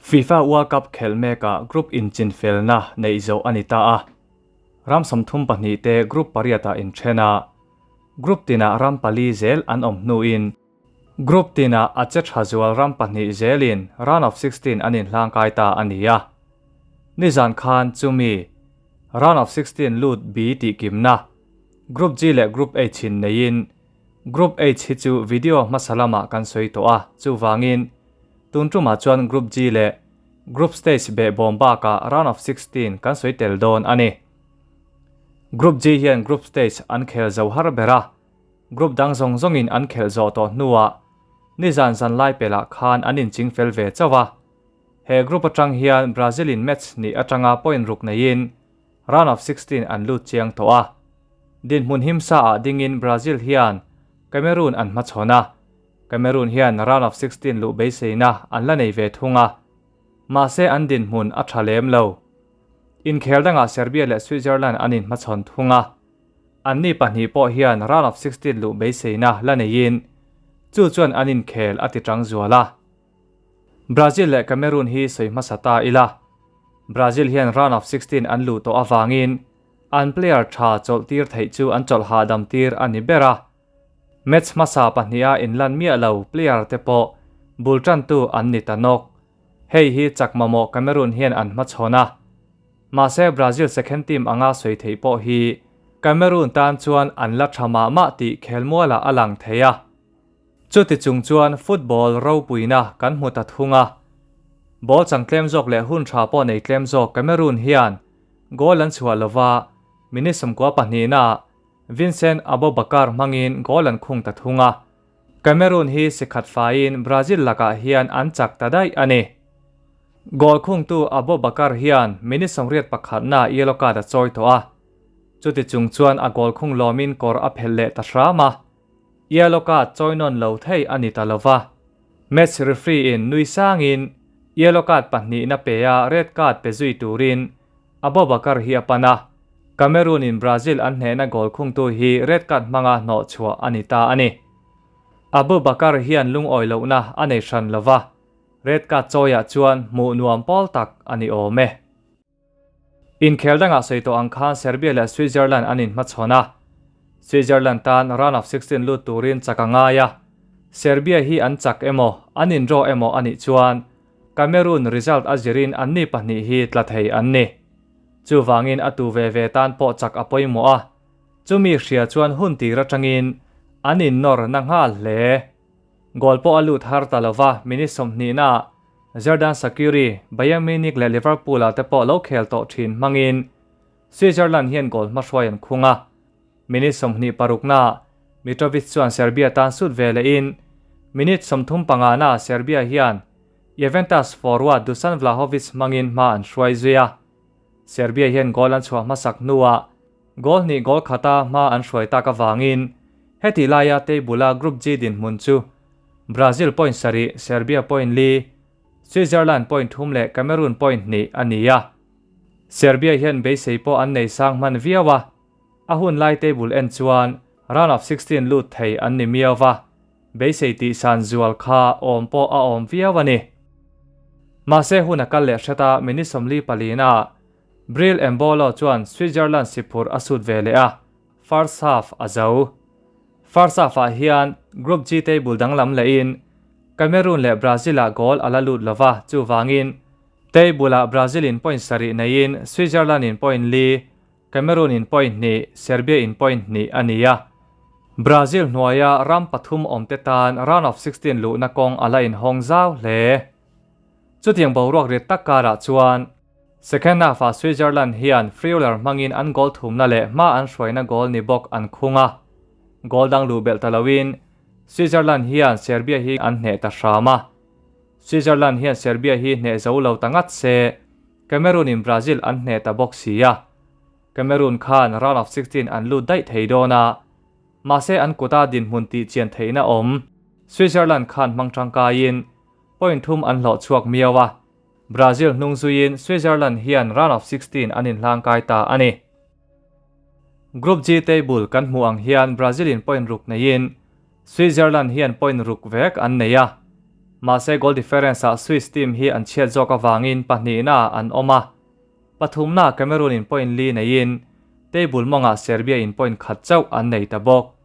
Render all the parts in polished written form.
FIFA World Cup khelh mekah group inchinfelna neih zawh a ni ta a. Ram 32 te group pariatah inthen a, group tinah ram pali zel an awm hnuin group tinah a che tha zual ram pahnih zelin round of 16 an inhlangkai ta a ni a. Nizan khan chumi round of 16 lut B tih kimna Group G leh Group H in neiin Group H hi chu video hmasa lamah kan sawi tawh a, chuvangin tun tumah chuan Group G leh Group stage behbawm bakah round of 16 kan sawi tel dawn a ni. Group G hian group stage an khel zo har ber a, group dang zawng zawngin an khelh zawh tawh hnuah nizan zan lai pelah khan an inching fel ve chauh a. He group atang hian Brazil in match hnih atanga point ruk neiin round of 16 an lut chiang tawh a. Dinhmun himsa ah dingin Brazil hian Cameroon an hmachhawn a, Cameroon hian round of 16 luh beiseina an la nei ve thung a, mahse an dinhmun a tha lem lo. Inkhel dangah Serbia leh Switzerland an inhmachhawn thung a, anni pahnih pawh hian round of 16 luh beiseina la neiin chu chuan an inkhel a ti tang zual a. Brazil leh Cameroon hi sawi hmasa ta ila, Brazil hian round of 16 an luh tawh avangin an player tha chawlh tir theih chu an chawlh hahdam tir a ni ber a. Match hmasa pahniha inlan miah lo player te pawh bul tantu an ni ta nawk. Hei hi chak mamawh Cameroon hian an hmachhawn a. Mahse Brazil second team anga sawi theih pawh hi Cameroon tan chuan an la tha mah mah tih khelmualah a lang thei a. Chuti chung chuan football ropuina kan hmu ta thung a. Ball chang tlem zawk leh hun tha pawh nei tlem zawk Cameroon hian goal an chhuah lova, minute 22 naah Vincent Aboubakar hmangin goal an khung ta thung a. Cameroon hi sikhat faiin Brazil lakah hian an chak ta daih a ni. Goal khungtu Aboubakar hian minute 81 naah yellow card a chawi tawh a. Chuti chung chuan a goal khung lawmin kawr a phelh leh ta hram a. Yellow card chawi nawn lo thei a ni ta lova. Match referee in nui sangin yellow card pahnihna pe a red card pe zui turin Aboubakar hi a pan a. Cameroon in Brazil an hnehna goal khungtu hi red card hmanga hnawh chhuah a ni ta a ni. Aboubakar hian lungawi lohna a nei hran lova, red card chawiah chuan hmuh nuam pawl tak a ni awm e. Inkhel dangah sawi tawh ang khan Serbia leh Switzerland an inhmachhawn a. Switzerland tan round of 16 lut turin chak a ngai a. Serbia hi an chak emaw, an indraw emaw a nih chuan Cameroon result a zirin anni pahnih hi tla thei an ni. Chuvangin a tu ve ve tan pawh chak a pawimawh a. Chumi hria chuan hun tir atangin an innawr na nghal hle. Goal pawh a lut har ta lova, minute 20 naah Xherdan Shaqiri, Bayern Munich leh Liverpool ah te pawh lo khel tawh thin hmangin Switzerland hian goal hmahruai an khung a. Minute 26 naah Mitrovic chuan Serbia tan sut ve lehin minute 35 naah Serbia hian Juventus forward Dusan Vlahovic hmangin hma an hruai zui a. Serbia hian goal an chhuah hmasak hnuah goal hnih goal khata hma an hruai tak avangin heti laia table-a Group G dinhmun chu Brazil point sarih, Serbia point li, Switzerland point thum leh Cameroon point hnih a ni a. Serbia hian beisei pawh an nei sang hman viau a, a hun lai table en chuan round of 16 lut thei an ni miau va, beisei tih san zual kha awm pawh a awm viau a ni. Mahse hun a kal leh hret a, minute 44 naah Breel Embolo chuan Switzerland siphurh a sut ve leh a, first half a zo. First half ah hian Group G table danglam lehin Cameroon leh Brazil ah goal a la lut lova, chuvangin table ah Brazil in point sarih neiin Switzerland in point li, Cameroon in point hnih, Serbia in point hnih a ni a. Brazil hnuaia ram pathum awmte tan round of 16 luhna kawng a la inhawng zau hle. Chutiang boruak rit tak karah chuan second half ah Switzerland hian Freuler hmangin an goal thumna leh hma an hruaina goal ni bawk an khung a. Goal dang luh belh ta loin Switzerland hian Serbia hi an hneh ta hram a. Switzerland hian Serbia hi hneh zo lo ta ngat se Cameroon in Brazil an hneh ta bawk si a. Cameroon khan round of 16 an lut daih thei dawn a. Mahse an kuta dinhmun tih chian theihna awm Switzerland khan hmang tangkaiin point thum an hlawh chhuak miau a. Brazil hnung zuiin Switzerland hian round of 16 an inhlangkai ta a ni. Group G table kan hmuh ang hian Brazil in point ruk neiin Switzerland hian point ruk vek an nei a. Mahse goal difference ah Swiss team hi an chhiat zawk avangin pahnihna an awm a. Pathumna Cameroon in point li neiin table mawngah Serbia in point khat chauh an nei ta bawk.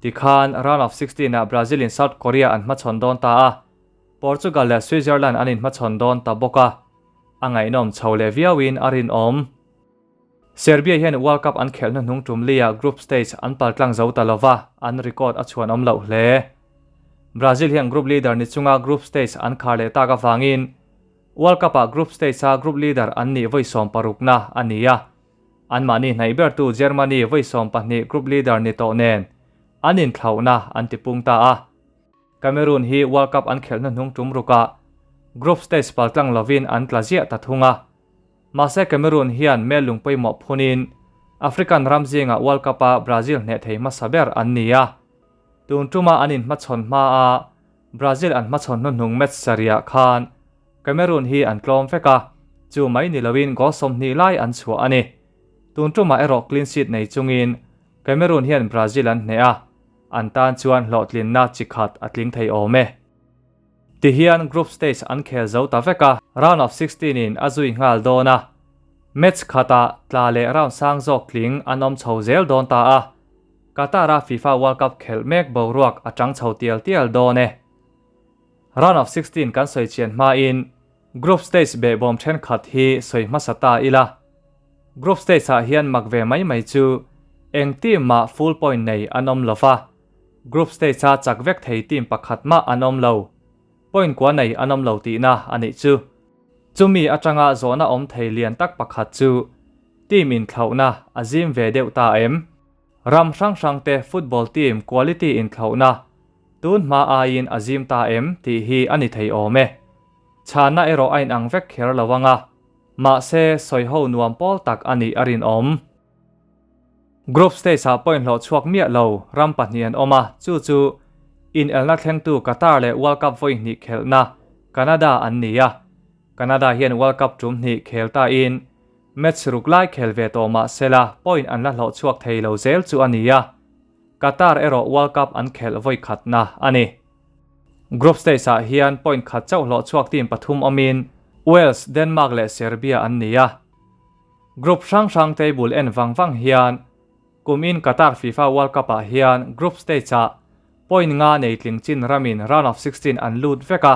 Tikhan round of 16 ah Brazil in South Korea an hmachhawn dawn ta a, Portugal leh Switzerland an inhmachhawn dawn ta bawk a, a ngaihnawm chho leh viauin a rinawm. Serbia hian World Cup an khelh hnuhnung tum liah group stage an paltlang zo ta lova, an record a chhuan awm loh hle. Brazil hian group leader ni chunga group stage an khar leh tak avangin World Cup-ah group stage-a group leader an nih vawi sawmparukna a ni a. Anmahni hnaih bertu Germany vawi 12 group leader ni tawh nen an inthlauhna an tipung ta a. Cameroon hi World Cup an khelh hnuhnung tum rukah group stage paltlang lovin an tla ziah ta thung a. Mahse Cameroon hian mel lung pawimawh phunin African ram zingah World Cup-a Brazil hneh thei hmasa ber an ni a. Tun tuma an inhmachhawn hmaa Brazil an hmachhawn hnuhnung match sarihah khan Cameroon hi an tlawm vek a, chu mai ni loin goal 20 lai an chhuah a ni. Tun tumah erawh clean sheet nei chungin Cameroon hian Brazil an hneh a, an tan chuan hlawhtlinna chi khat a tling thei awm e. Tihian group stage an khel zo ta vek a, round of 16 in a zui nghal dawn a. Match khatah tla leh round sang zawk tling an awm chho zel dawn ta a. Qatar-a FIFA World Cup khelh mek boruak a tang chho tial tial dawn e. Round of 16 kan sawi chian hmain group stage behbawm thenkhat hi sawi hmasa ta ila. Group stage ah hian mak ve mai mai chu eng team mah full point nei an awm lova. Group stage a chak vek thei team pakhat mah an awm lo. Point kua nei an awm lo tihna a nih chu. Chumi atanga zawhna awm thei lian tak pakhat chu team inthlauhna a zim ve deuh ta em? Ram hrang hrang te football team quality inthlauhna tun hma aiin a zim ta em tih hi a ni thei awm e. Chhanna erawh a inang vek kher lo anga, mahse sawiho nuam pawl tak a nih a rinawm. Group stage ah point hlawh chhuak miah lo ram pahnih an awm a, chu chu inelna thlengtu Qatar leh World Cup vawi hnih khelhna Canada an ni a. Canada hian World Cup tum hnih khel ta in match ruk lai khel ve tawh mah sela point an la hlawh chhuak thei lo zel chu a ni a. Qatar erawh World Cup an khelh vawi khatna a ni. Group stage ah hian point khat chauh hlawh chhuak team pathum awmin Wales, Denmark leh Serbia an ni a. Group hrang hrang table en vang vang hian kumin Qatar FIFA World Cup ah hian group stage ah point nga nei tling chin ramin round of 16 an lut vek a,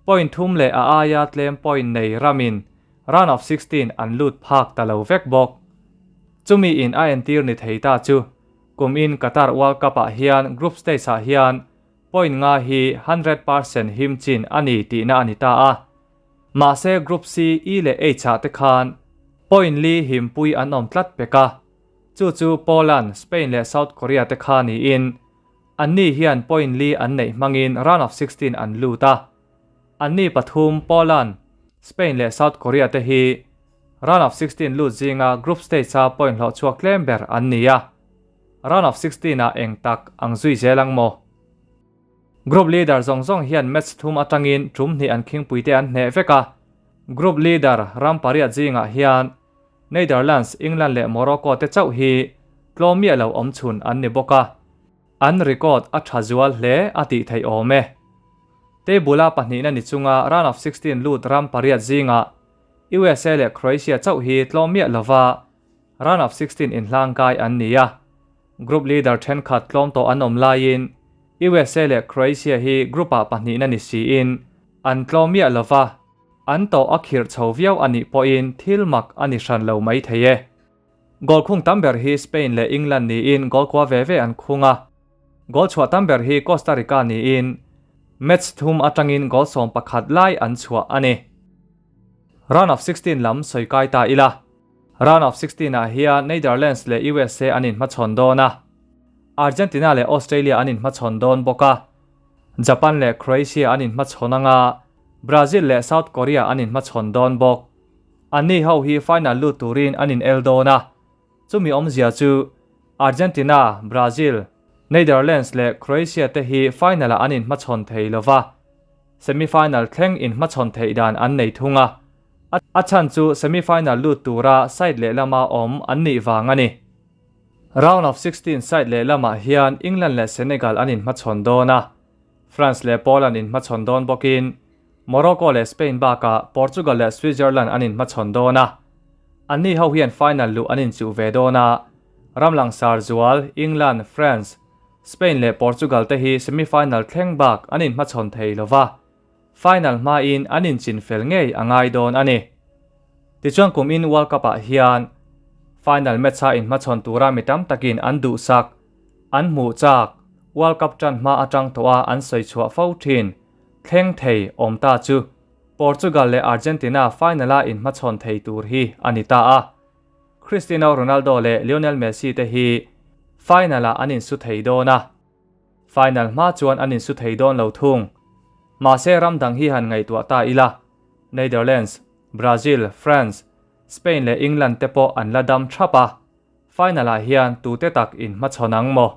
point thum leh a aia tlem point nei ramin round of 16 an lut phak ta lo vek bawk. Chumi in a entir ni thei ta chu kumin Qatar World Cup ah hian group stage ah hian point nga hi 100% him chin a ni tihna a ni ta a. Mahse Group C, E leh H ah te khan point li himpui an awm tlat pek a, chu chu Poland, Spain leh South Korea te kha niin anni hian point li an neih hmangin round of 16 an lut a. Anni pathum Poland, Spain leh South Korea te hi round of 16 lut zinga group stage a point hlawh chhuak tlem ber an ni a. Round of 16 ah eng tak ang zui zel ang maw? Group leader zawng zawng hian match thum atangin tum hnih an khingpuite an hneh vek a. Group leader ram pariat zingah hian Netherlands, England leh Morocco te chauh hi tlawm miah lo awm chhun an ni bawk a. An record a tha zual hle a tih theih awm e. Table a pahnihna ni chunga round of 16 lut ram pariat zingah USA leh Croatia chauh hi tlawm miah lova round of 16 inhlangkai an ni a. Group leader thenkhat tlawm tawh an awm laiin USA leh Croatia hi group ah pahnihna ni siin an tlawm miah lova, an tawh a khirh chho viau a nih pawhin thil mak a ni hran lo mai thei e. Goal khung tam ber hi Spain leh England niin goal kua ve ve an khung a. Goal chhuah tam ber hi Costa Rica niin match thum atangin goal 11 lai an chhuah a ni. Round of 16 lam sawi kai ta ila. Round of 16 ah hian Netherlands leh USA an inhmachhawn dawn a. Argentina leh Australia an inhmachhawn dawn bawk a. Japan leh Croatia an inhmachhawn anga, Brazil leh South Korea an inhmachhawn dawn bawk. Anni ho hi final lut turin an in el dawn a. Chumi awmzia chu Argentina, Brazil, Netherlands leh Croatia te hi final ah an inhmachhawn thei lova. Semi-final thleng inhmachhawn theih dan an nei thung a. A chhan chu semi-final lut tura side lehlama awm an nih vang a ni. Round of 16 side lehlamah hian England leh Senegal an inhmachhawn dawn a. France leh Poland inhmachhawn dawn bawkin Morocco leh Spain bakah Portugal leh Switzerland an inhmachhawn dawn a. Anni ho hian final luh an inchuh ve dawn a, ram langsar zual England, France, Spain leh Portugal te hi semi-final thleng bak an inhmachhawn thei lo va, final hmain an inchinfel ngei a ngai dawn a ni. Tichuan kum in World Cup ah hian final match a inhmachhawn tura mi tam takin an duhsak, an hmuh chak, World Cup tan hma atang tawh a an sawi chhuah fo thin, thleng thei awm ta chu Portugal leh Argentina final a inhmachhawn thei tur hi a ni ta a. Cristiano Ronaldo leh Lionel Messi te hi final ah an insu thei dawn a. Final hma chuan an insu thei dawn lo thung. Mahse ram dang hi han ngaihtuah ta ila, Netherlands, Brazil, France, Spain leh England te pawh an la dam thap a, final ah hian tute tak inhmachhawn ang maw?